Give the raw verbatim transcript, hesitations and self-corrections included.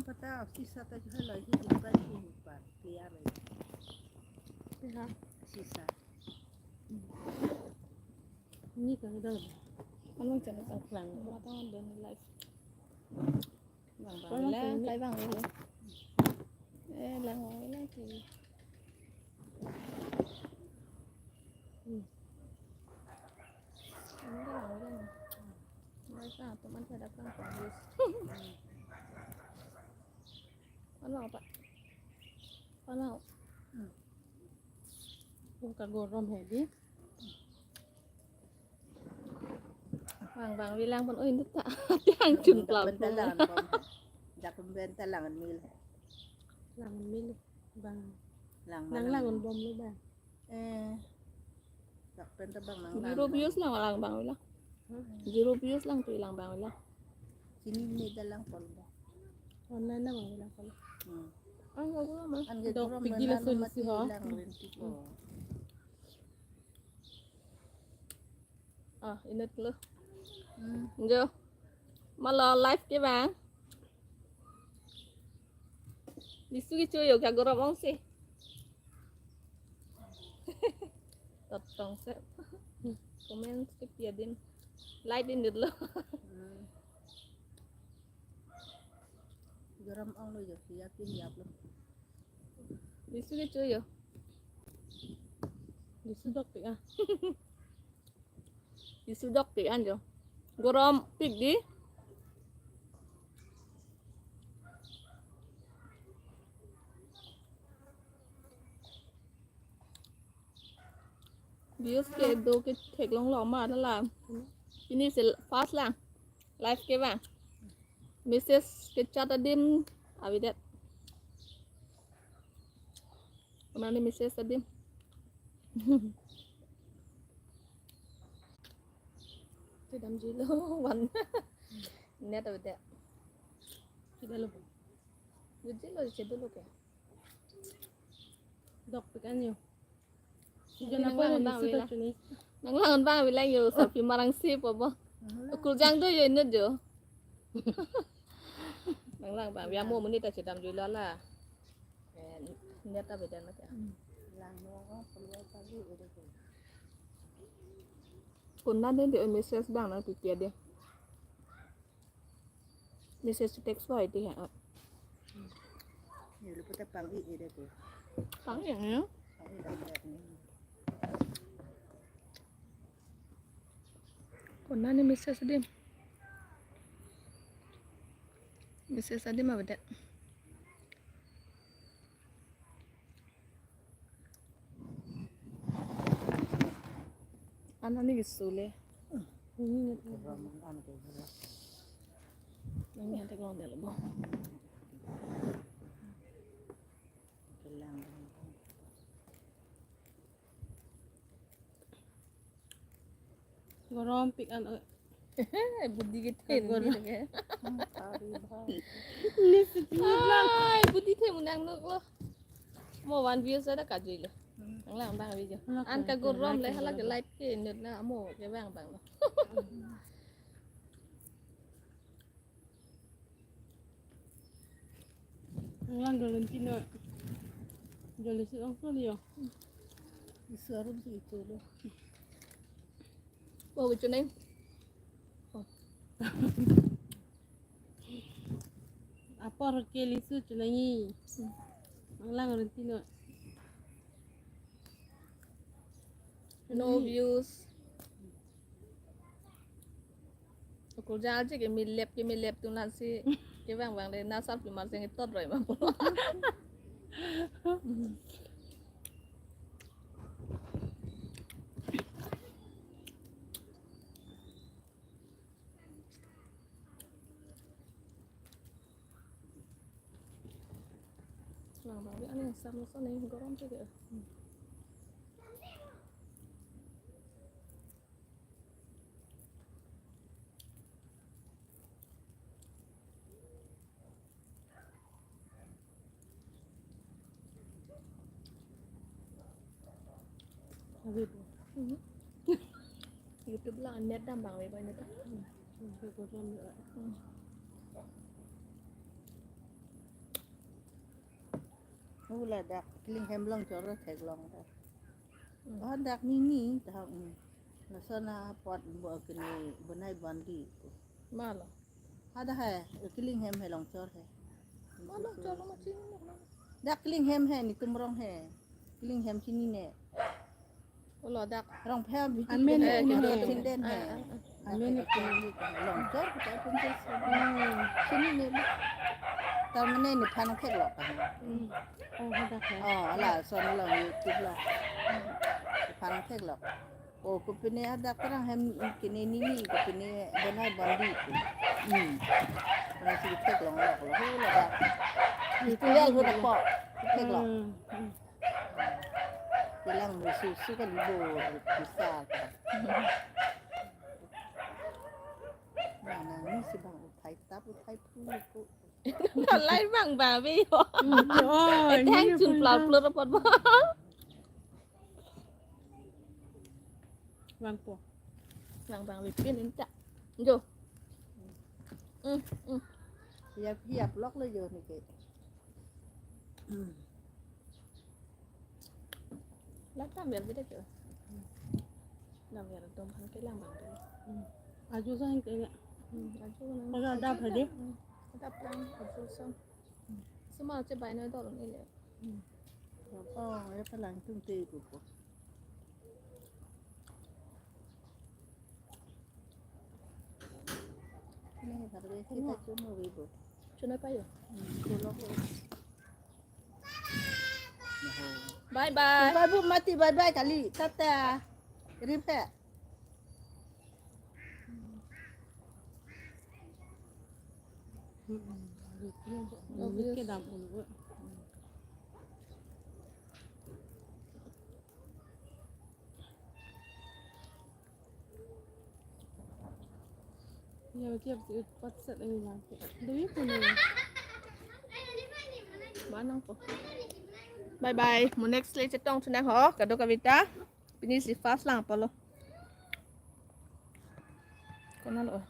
Pata sisa ta jha la hi di pa hi pa clear hai. Ha. Sisa. Ni ka dal. Anong channel ta klang. Mata don live. Bang bang. Kalau lang, sini. Kai bang lang. Eh, lang bang lang ki. Hmm. Ini lang bang lang. Mereka teman saya datang bagus. Ano apa? Ano? Hmm. Yung kagorom hedi. Bang bang bilang pon, oi, nduta. Tiang chun plau. Dak benta lang bom. Dak benta lang mil. Lang mil bang. Lang nang lang bom lo bang. Eh. Dak benta bang nang. Zero lang views lang lang bang bilang. Hmm. Zero views lang tu lang bang bilang. Sini ni dalang pon bang. Online na bang bilang pon. Hmm. Ang gagawin mo. Ang dok gagawin mo pigil na so lumati si ho. Lang rin tipo. Hmm. Ah, inut lo. Hmm. Jo. Malo live ke bang. Lisu ke cho yo, kagorom ong si. Totong se. Comment skip ya din. Like din dulu. Hmm. Gorom ong lo jo, ya pin ya lo. Lisu ke cho yo. Lisu dok pik ah. Lisu dok pik an jo. Gorom pik di. Views ke do ke theklong lo ma na la. Ini se first lang. Live ke bang. Message ke chat adim avedet. Mana ni message adim. Chedamjuilo one. Net avedet. Chedalo. Bujilo, chedalo ke. Dok pik an yo. Nang lang bang bilang. Nang lang bang bilang yo, sapi marang si po bo. Nang lang. Ukur jang do yo inut jo. Nang lang bang, ya mo menit ta chedamjuilo la. Eh, net ta beda na kya. Lang mo ko, keluar tadi udah tuh. Kona den de message bang na pipi ade. Message text wa iti ha. Ni lupa ta pang i ide ko. Pang yang ya? Pang i ide ko. Kona ni message adim. Message adim avedet. An ani ke sule. Nang yang teklong dalo bo. Gorom pik an. Budi ke ten gorom. Budi ke. Ni siti lang. Ai, budi the munang nuk lo. Mo one views ada kajui lo. Nang lang bang views. An kagorom le hala ke live ke inut na mo ke bang bang lo. Nang lang dolen tino. Jole si ong so liyo. Isu arum si itu lo. Oh, lucu nih. Oh. Apor ke lisu chunangi. Nang lang dolen tino. No views. Ukur jang aji ke milep ke milep tu nasi ke bang bang de nasar pi mar sing itot roi ma. Lang bang, ani sam so ni gorom si ke. Abi po. Mhm. YouTube la net dam bang we banyak ta. Hmm. Hmm. Hmm. Hula dak Killing Hem along chor theklong dak. Hmm. Oh, dak nini, dak, hmm. Lason apot bo kini bonai bondi. Malo. Hadak he, Killing Hem he along chor he. Malo chor lo ma chinine. Dak Killing Hem he, netum rong he. Killing Hem chinine. Olo dak. Rong phe bi Amen, eh, amen. Chinine he. Ah, ah, ah. Amen. Along chor kita pun ches. Hmm. Chinine. Tar mane nephan theklong. Hmm. Oh, hadak he. Oh, lason along YouTube along. Nephan theklong. Oh, kopine hadak terang hem kini nini, kopine bonai bondi. Hmm. Pernah si theklong lo, lo, lo, lo. Itu ya, lo, lo. Theklong. Hmm, hmm. Bilang susu kan ibu bisa. Nah, nangis si bang uthai tap, uthai phu, phu. Nalai bang babi. Hmm, oh, eh, thank you, pun plau bang. Plur apot bang. Bang po. Bang bang lipin inta. Jo. Hmm, hmm. Hiap, hiap lok lo jo neke. Hmm. Lak tam biar beda jo. Lam biar dom han ke lam bang. Hmm. Aju sang ke ya. Hmm, aju nang. Pada ada aju apa dia? Hmm. Ada perang, aju sang. Hmm. Semua cebai na dorong ini. Hmm. Oh, ya palang tung te ibu ko. Ini harus kita cuma ibu. Cuma apa ya? Hmm, tolong. Bye bye. Bye bu mati, bye bye kali. Tata. Ripe. Ya, dia WhatsApp ini lagi. Dui pun ini. Mana po? Bye bye. Mo next le chetong chunang ho. Kado kavita. Pini si fast lang palo. Konat lo.